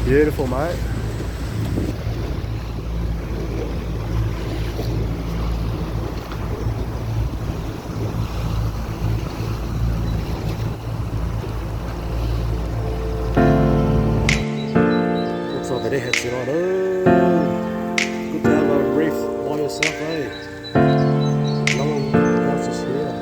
Beautiful, mate. Ua txog pem dej Hais Txiv no lawm. Good to have a reef by yourself, right? No one else is here.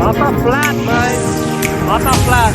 Bottom flat, mate. Bottom flat.